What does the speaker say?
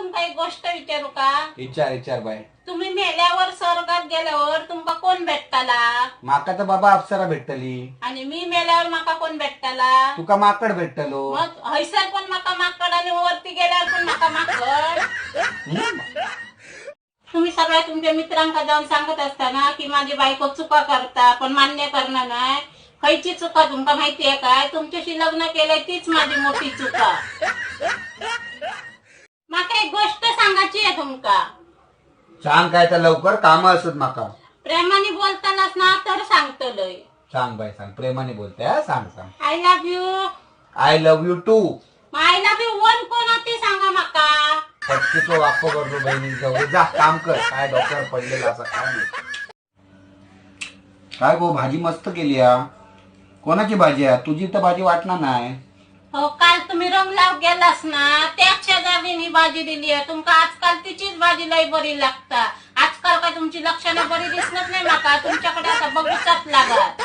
तुमका एक गोष्ट विचारू का? विचार विचार बाय. तुम्ही मेल्यावर स्वर्गात गेल्यावर तुमका कोण भेटताला? माका तर बाबा अप्सरा भेटतली. आणि मी मेल्यावर माका कोण भेटताला? तुका माकड भेटतलो. मग हैसर पण माका माकड आणि वरती गेल्यावर पण माका माकड. तुम्ही सगळ्या तुमच्या मित्रांका जाऊन सांगत असताना की माझी बायको चुका करता, पण मान्य करणार नाही. खयची चुका तुमका माहिती आहे काय? तुमच्याशी लग्न केलंय तीच माझी मोठी चुका. माका एक गोष्ट सांगायची आहे तुमका. सांग काय तर, लवकर काम असत माका. प्रेमाने बोलतानाच ना तर सांगतलय. सांग बाय सांग, प्रेमाने बोलते हा, सांग सांग. I love you. I love you too. I love you one कोण ते सांगा माका. फटकीचो वाप्प करतो बहिणी, जाऊ जा काम कर. काय डॉक्टर पडलेला असा काय माहित. काय गो भाजी मस्त केली हा. कोणाची भाजी आहे? तुझी तर भाजी वाटणार नाही. हो, काल तुम्ही रंग लाव गेलास ना त्याच शेजारीने ही भाजी दिली आहे तुमका. आजकाल तिचीच भाजी लय बरी लागता. आजकाल काय तुमची लक्षणं बरी दिसत नाही माका. तुमच्याकडे आता बघूचाच लागत.